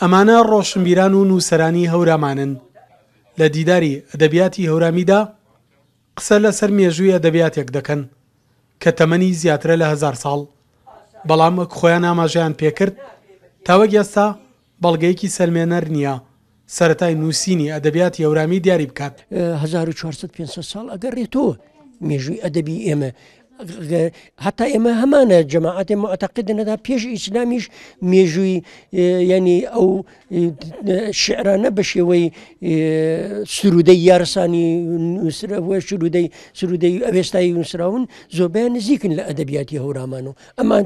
ئەمانە ڕۆشنبیران و نووسەرانی هەورامانن. لە دیداری ئەدەبیاتی هەورامیدا قسە لەسەر مێژووی ئەدەبیاتێک دەکەن کە تەمەنی زیاترە لە هەزار ساڵ، بەڵام وەک خۆیان ئاماژەیان پێکرد تا وەک ئێستا بەڵگەیەکی سەلمێنەر نییە سەرەتای نووسینی ئەدەبیاتی هەورامی دیاری بکات. 1400 500 ساڵ ئەگەڕێتەوە مێژووی ئەدەبی ئێمە هەتا ئێمە هەمانە جەماعەتێ معتەقدن هەتا پێش ئیسلامیش مێژووی یعنی ئەو شعرانە بە شێوەی سرودەی یارسانی نووسرەوە شرودەی سرودەی ئەوێستایی نووسراون زۆربیان نزیکن لە ئەدەبیاتی هەورامان و ئەمان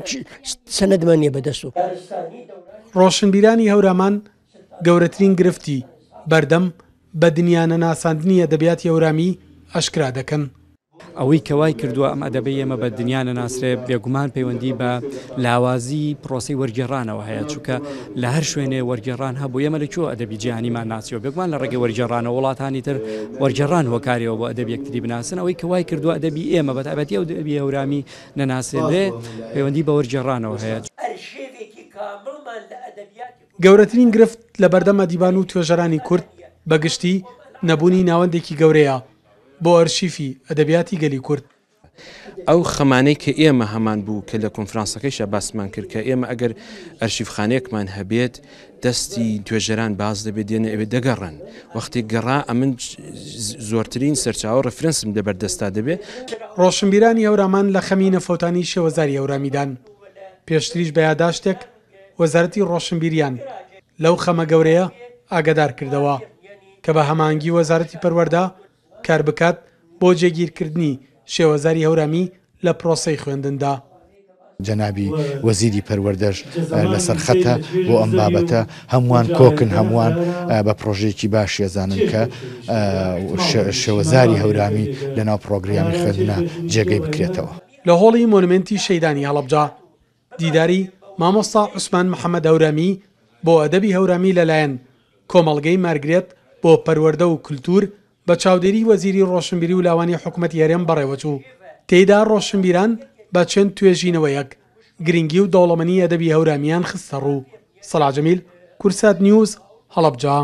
سەندمان نیە بەدەست و ڕۆشنبیرانی هەورامان گەورەترین گرفتی بەردەم بە دنیا نەناساندنی ئەدەبیاتی هەورامی ئاشکرا دەکەن. ئەوەی کە وای کردووە ئەم ئەدەبەی ئێمە بە دنیا نەناسرێ بێگومان پەیوەندی بە لاوازی پرۆسەی وەرگێڕانەوە هەیە چونکە لە هەر شوێنێ وەرگێڕان هەبوو ئێمە لە کوێ ئەدەبی جیهانیمان ناسیوە بێگومان لە ڕێگەی وەرگێڕانەوە وڵاتانی تر وەرگێڕان هۆکاریەوە بۆ ئەدەب یەکتری بناسن ئەوەی کە وای کردووە ئەدەبی ئێمە بە تایبەتی ئەو ئەدەبی هەورامی نەناسێنرێ پەیوەندی بە وەرگێڕانەوە هەیە. گەورەترین گرفت لەبەردەم ئەدیبان و توێژەرانی کورد بە گشتی، نەبوونی ناوەندێکی گەورەیە بۆ ئەرشیفی ئەدەبیاتی گەلی کورد. ئەو خەمانەی کە ئێمە هەمان بوو کە لە کۆنفرانسەکەیشا باسمان کرد کە ئێمە ئەگەر ئەرشیفخانەیەکمان هەبێت دەستی توێژەران باز دەبێت دێنە ئەوێ دەگەڕن وەختی گەڕا ئەمن زۆرترین سەرچاوە ڕفرەنسم لەبەر دەستا دەبێت. ڕۆشنبیرانی هەورامان لە خەمی نەفەوتانی شێوەزاری هەورامیدان. پێشتریش بە یاداشتێک وەزارەتی ڕۆشنبیریان لەو خەمە گەورەیە ئاگادار کردەوە کە بە هەماهەنگی وەزارەتی پەروەردە کاربکات بۆ جێگیرکردنی شێوەزاری هەورامی لە پرۆسەی خوێندندا. جەنابی وەزیری پەروەردەش لەسەر خەتە بۆ ئەم بابەتە، هەمووان کۆکن، هەمووان بە پرۆژەیەکی باشی ئەزانن کە شێوەزاری هەورامی لەناو پڕۆگرامی خوێندنا جێگەی بکرێتەوە. لە هۆڵی مۆنومێنتی شەیدانی هەڵەبجە دیداری مامۆستا عوسمان محەمەد هەورامی بۆ ئەدەبی هەورامی لەلایەن کۆمەڵگەی مارگرێت بۆ پەروەردە و کلتور بە چاودێری وەزیری ڕۆشنبیری و لاوانی حکومەتی هەرێم بەڕێوەچوو، تێیدا ڕۆشنبیران بە چەند توێژینەوەیەک گرنگی و دەوڵەمەنی ئەدەبی هەورامییان خستەڕوو. سەڵاح جەمیل، کوردسات نیوز، هەڵەبجە.